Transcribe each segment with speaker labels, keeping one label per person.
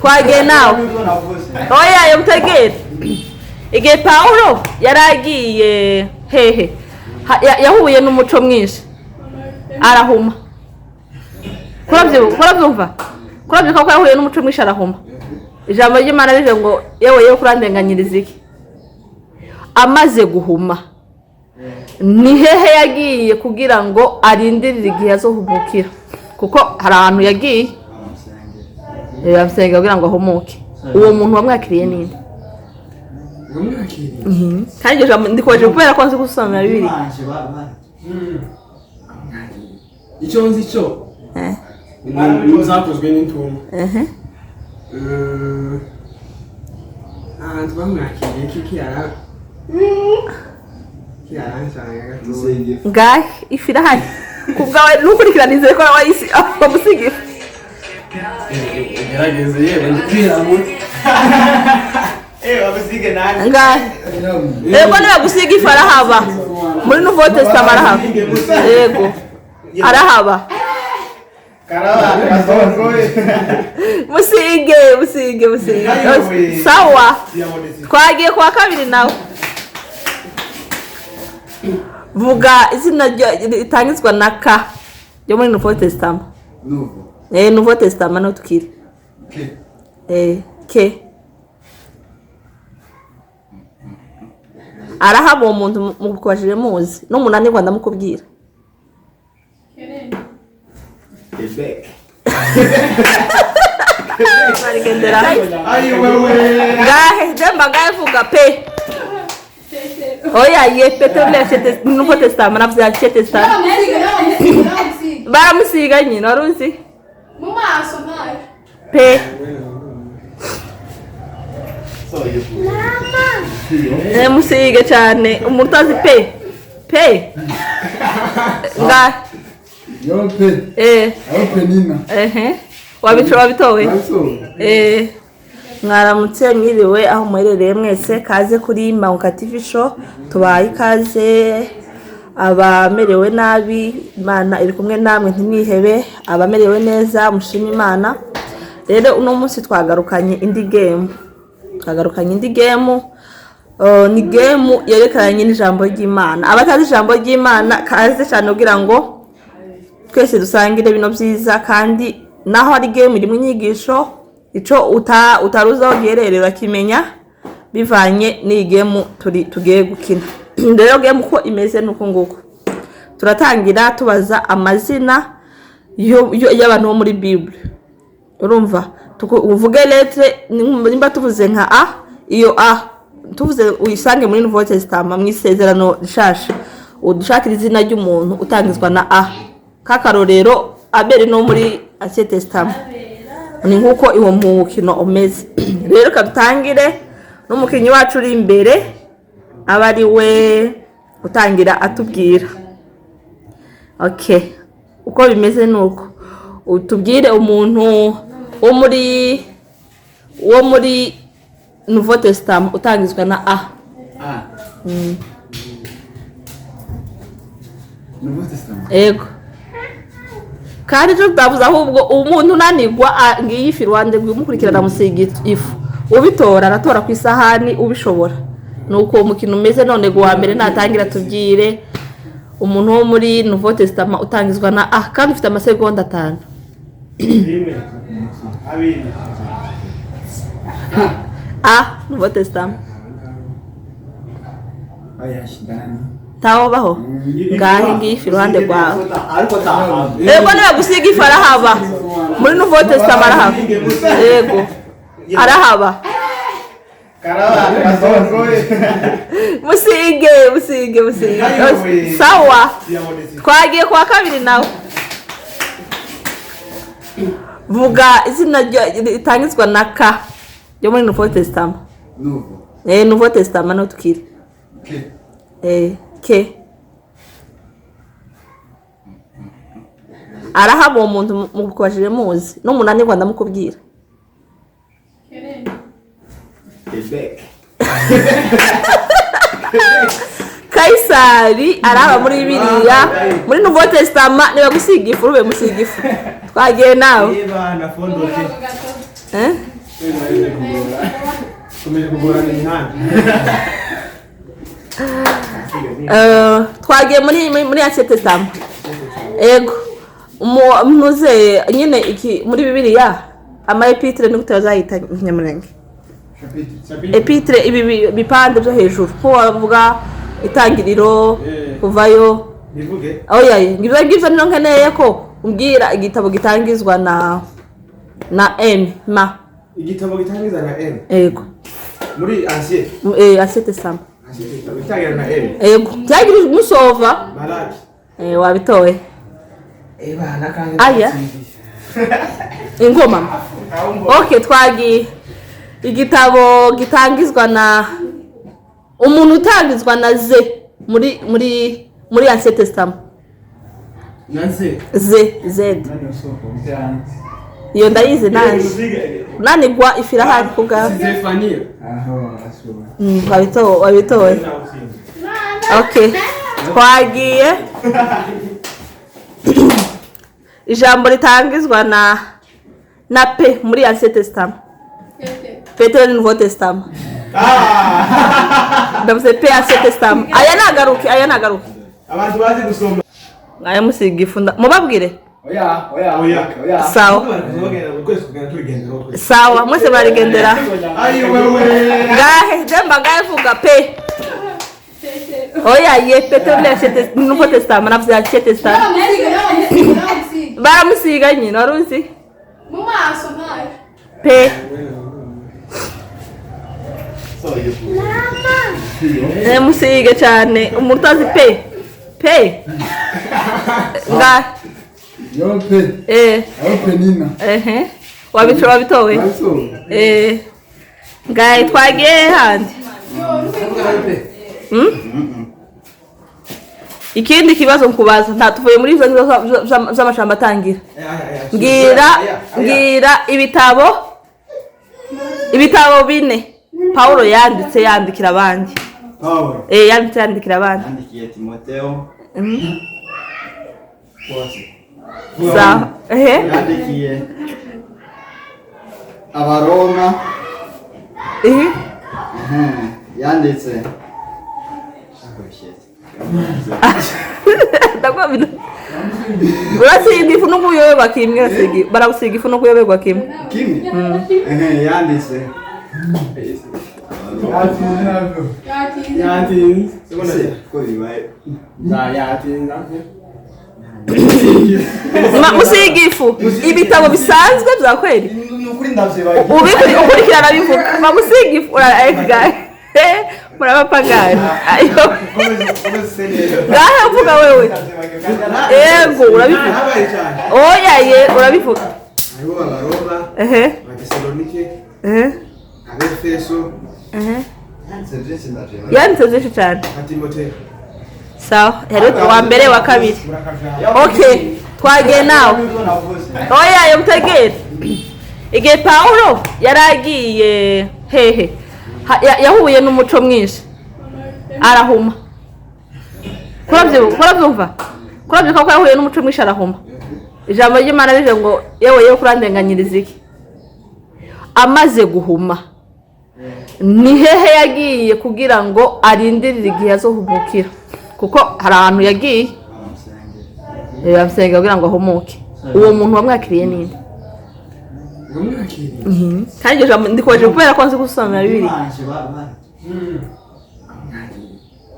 Speaker 1: Twagiye nawe. Oya, yo mutegere. Igihe Pawulo yari agiye hehe, yahuye n'umuco mwinshi arahuma. Kurabyumva, kurabyuka ko yahuye n'umuco mwinshi arahuma. Ijambo ry'Imana rije ngo: "Yewe, yewe, kurandenganyiriza iki?" Amaze guhuma, ni hehe yagiye kugira ngo arindirire igihe azohumukira? Kuko hari ahantu yagiye amusenga kugira ngo ahumuke. Uwo muntu wamwakiriye ninde?
Speaker 2: Wamwakiriye?
Speaker 1: Kandi iryo jambo ndikomeje kubera ko nzi gusomera Bibiliya.
Speaker 2: Icyo nzi cyo ni zakozwe n'intumwa. Ahantu bamwakiriye kiki yara kiyaransanga gatoya.
Speaker 1: Ngahe ifu irahari ku bwawe, ntukurikirane, izere ko wayisi bamusiga ifu.
Speaker 2: Gerageze yewe, ndikwiramo.
Speaker 1: Ngahe yego, nibagusiga ifu arahaba. Muri Nouveau Testament arahaba, yego arahaba. Musige, musige, musige. Sawa, twagiye kuwa kabiri nawe. Vuga izina ritangizwa na K ryo muri Nouveau Testament.
Speaker 3: Nouveau.
Speaker 1: Nouveau Testament no tukiri.
Speaker 3: K.
Speaker 1: K arahaba. Uwo muntu mukubajije muzi n'umunanirwa ndamukubwira.
Speaker 3: Quebec.
Speaker 1: Barigendera.
Speaker 3: Ayi wewe.
Speaker 1: Ngahe demba, ngahe vuga pe. Oya ye, Petero le Nouveau Testament navuze Ancien Testament.
Speaker 4: Baramusiga, baramusiga, baramusiga.
Speaker 1: Baramusiga nyine, wari uzi.
Speaker 4: Mu maso ntayo.
Speaker 1: Pe. Musige cyane umuntu utazi pe pe ngahe.
Speaker 3: Yo pe. Ayo Penina.
Speaker 1: Ehe, wabico wabitowe.
Speaker 3: Naso.
Speaker 1: Mwaramutse, mwiriwe aho muherereye mwese, kaze kuri Mahuka TV Show. Tubaye ikaze abamerewe nabi, Imana iri kumwe namwe, ntimwihebe. Abamerewe neza, mushime Imana. Rero uno munsi twagarukanye indi game, twagarukanye indi game. Ni game yerekeranye n'ijambo ry'Imana. Abatazi ijambo ry'Imana, kaze cyane kugira ngo twese dusangire bino byiza. Kandi naho ari game irimo inyigisho, ico utaruzi aho giherereye urakimenya bivanye n'iyi game turi tugiye gukina. Rero game uko imeze ni uku nguku: turatangira tubaza amazina y'abantu bo muri Bible. Urumva, uvuge lettre. Nimba tuvuze nka A, iyo A tuvuze uyisange muri Nouveau Testament, mu Isezerano Rishasha, udushakira izina ry'umuntu utangizwa na A. K'akarorero, Abeli no muri Ancien Testament. Ni nk'uko uwo mukino umeze. Rero reka dutangire n'umukinnyi wacu uri imbere, aba ari we utangira atubwira. Okay, uko bimeze ni uko utubwire umuntu wo muri Nouveau Testament utangizwa na A.
Speaker 3: A. Nouveau Testament.
Speaker 1: Ego, kandi icyo tutavuze ahubwo, umuntu unanirwa ngiyi ifu iruhande rwe, umukurikirana musiga ifu, ubitora aratora ku isahani ubishobora. Ni uko uwo mukino umeze. None uwa mbere natangira tubwire umuntu wo muri Nouveau Testament utangizwa na A, kandi ufite amasegonda 5.
Speaker 5: 1, 2.
Speaker 1: A, Nouveau Testament.
Speaker 3: Aya shindani.
Speaker 1: Tawobaho. Ngahe ngiyi ifu iruhande rwawe.
Speaker 6: Ariko taha.
Speaker 1: Yego, nibagusiga ifu arahaba. Muri Nouveau Testament arahaba, yego arahaba. Musige, musige, musige. Sawa, twagiye kuwa kabiri nawe. Vuga izina ritangizwa na K ryo muri Nouveau Testament.
Speaker 3: Nouveau.
Speaker 1: Nouveau Testament no tukiri.
Speaker 3: K.
Speaker 1: K arahaba. Uwo muntu mukubajije muzi n'umunanirwa ndamukubwira.
Speaker 6: Quebec.
Speaker 1: Kayisari araba muri Bibiliya, muri Nouveau Testament. Niba gusiga ifu, rube musiga ifu. Twagiye nawe. Eh?
Speaker 5: Komeje kugorana imihanda.
Speaker 1: Twagiye muri Ancien Testament. Ego. Muze nyine iki muri Bibiliya ama épître ni gute bazayita Kinyamulenge? Épître ibi bipande byo hejuru ko bavuga Itangiriro, Kuvayo.
Speaker 5: Bivuge.
Speaker 1: Oya, ngibyo ngibyo niyo nkeneye ko umbwira igitabo gitangizwa na M ma.
Speaker 5: Igitabo gitangiza na M.
Speaker 1: Ego.
Speaker 5: Muri Ancien.
Speaker 1: Ancien Testament.
Speaker 5: Ancien Testament itangira na M.
Speaker 1: Ego. Byagira musova.
Speaker 5: Malaki.
Speaker 1: Wabitoye.
Speaker 2: Eba nakanje.
Speaker 1: Aya. Ingoma. Okay, twagiye. Igitabo gitangizwa na umuntu utangizwa na Z muri Ancien Testament.
Speaker 2: Nanse.
Speaker 1: Z Z. Iyo ndayizi nanje. Nanigwa ifirahari ku bwawe.
Speaker 2: Zefania.
Speaker 3: Aho asubira.
Speaker 1: Wabitoye, wabitoye. Okay. Twagiye. Ijambo ritangizwa na P muri Ancien Testament. Petero ni Nouveau Testament. Ndavuze P Ancien Testament. Aya nagaruke, aya nagaruke.
Speaker 5: Abantu bazi gusoma.
Speaker 1: Aya musiga ifunda. Mubabwire.
Speaker 3: Oya, oya,
Speaker 5: Oya.
Speaker 3: oya.
Speaker 1: Sawa. Sawa, mwese barigendera.
Speaker 5: Ayi wewe.
Speaker 1: Ngahe, demba ngahe vuga P. Oya ye Petero ni Ancien Testament, Nouveau Testament, navuze Ancien Testament.
Speaker 4: Baramusiga.
Speaker 1: Baramusiga nyine, wari uzi?
Speaker 4: Mu maso ntayo.
Speaker 1: P. Musige cyane umuntu utazi P. P. Ngahe.
Speaker 3: Yo pe. Aho Penina.
Speaker 1: Ehe. Wabico wabitowe.
Speaker 3: Aso.
Speaker 1: Ngahe twagiye handi. Ikindi kibazo nkubaza nta tuvuye muri izo ngizo z'amashamba atangira. Mbwira ibitabo bine Paulo yanditse yandikira abandi.
Speaker 5: Paulo.
Speaker 1: Yanditse yandikira abandi.
Speaker 6: Yandikiye Timoteo.
Speaker 1: Sawa. Ehe.
Speaker 6: Yandikiye Abaroma.
Speaker 1: Ehe.
Speaker 6: Yanditse.
Speaker 1: Ndagwa urasiga ifu n'ukuyoberwa kimwe, urasiga baragusiga ifu n'ukuyoberwa kimwe.
Speaker 6: Kimwe? Yanditse.
Speaker 4: Yatinze.
Speaker 2: Yatinze.
Speaker 6: Se ko bibaye.
Speaker 2: Za yatinze.
Speaker 1: Musiga ifu ibitabo bisanzwe bya kweli.
Speaker 6: Nukuri ndavyibagiye.
Speaker 1: Ukurikirana bivuga bamusiga ifu uraga murabapagani. Ayo. Ngahe uvuga wewe. Ego urabivuga.
Speaker 5: Habaye cyane.
Speaker 1: Oya ye urabivuga.
Speaker 5: Hariho Abaroma,
Speaker 1: Ehe.
Speaker 5: Abatesalonike,
Speaker 1: Ehe.
Speaker 5: Abefeso,
Speaker 1: Ehe.
Speaker 6: Yanditse byinshi ndavyibagiye.
Speaker 1: Yanditse byinshi cyane.
Speaker 5: na Timoteyo.
Speaker 1: Sawa, hariho uwa mbere wa kabiri. Okay, twagiye nawe. Oya yo mutegere. Igihe Paulo yaragiye hehe yahuye n'umuco mwinshi arahuma. Kurabyumva? Kurabyuka ko yahuye n'umuco mwinshi arahuma. Ijambo ry'Imana rije ngo yewe yewe kurandenganyiriza iki? Amaze guhuma ni hehe yagiye kugira ngo arindirire igihe azohumukira? Kuko hari ahantu yagiye bamusenga kugira ngo ahumuke. Uwo muntu wamwakiriye ninde? Kandi iryo jambo ndikoje kubera ko nzi gusomera Bibiliya.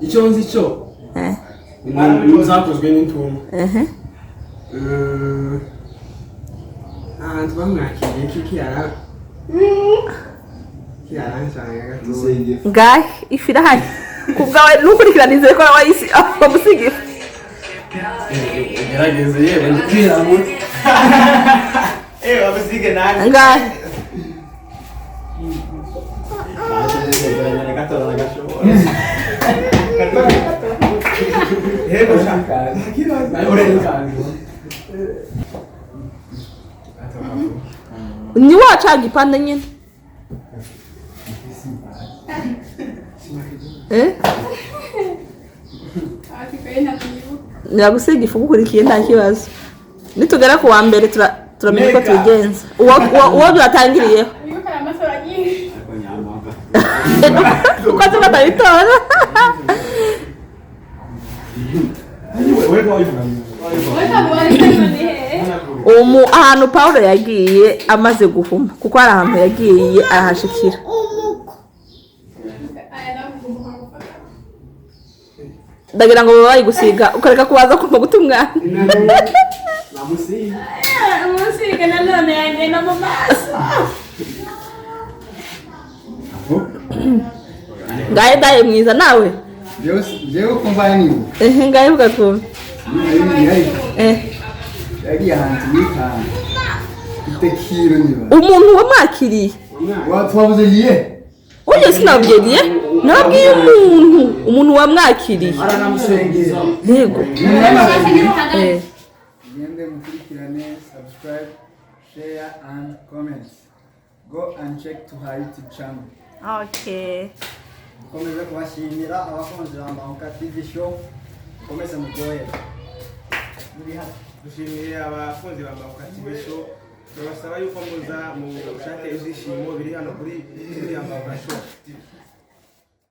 Speaker 2: Icyo nzi cyo zakozwe n'intumwa. Ahantu bamwakiriye kiki yara
Speaker 5: Kiaransanga gatoya.
Speaker 1: Ngahe ifu irahari ku bwawe ntukurikirane izere ko nawe ayisi bamusiga ifu.
Speaker 2: Gerageze yewe ndikwirabura.
Speaker 6: Bamusige nanjye.
Speaker 1: Ngahe
Speaker 5: Yego sha.
Speaker 1: ni wacaga ipande nyine. Niragusiga ifu gukurikiye nta kibazo. Nitugera ku wa mbere turamenya uko tubigenza. Uwo byatangiriyeho.
Speaker 4: nyinshi.
Speaker 6: Ariko nyamaka.
Speaker 1: Uko azi ko atabitora.
Speaker 4: Wowe ntabwo wari ni hehe?
Speaker 1: Umu ahantu Pawulo yagiye amaze guhuma, kuko hari ahantu yagiye arahashikira.
Speaker 4: Aya nawe ugomba gufata.
Speaker 1: Ndagira ngo baba bari gusiga ukareka kubaza kumva guta umwana.
Speaker 2: Namusiga.
Speaker 4: Umusiga nanone yagenda mu maso.
Speaker 1: Ngahe daye mwiza nawe.
Speaker 3: Jewe ko mbaye nibuka.
Speaker 1: Ehe, ngahe vuga twumve. Eh.
Speaker 3: Yagiye ahantu yikanga itekiro niba
Speaker 1: Umuntu wamwakiriye.
Speaker 3: Twabuze yiye.
Speaker 1: Oya, sinabwiye, nabwiye umuntu wamwakiriye.
Speaker 3: Aranamusengera.
Speaker 1: Yego. Eh.
Speaker 3: Mugende mukurikirane, subscribe, share and comment. Go and check to her YouTube channel.
Speaker 1: Okay.
Speaker 6: Dukomeze kubashimira abakunzi ba Mbanguka TV Show. Mukomeze muryoherwe. Muri hano.
Speaker 5: Dushimiye abakunzi ba Mbanguka TV Show. Turabasaba yuko muza mushake ibyishimo biri hano kuri TV ya Mbanguka Show.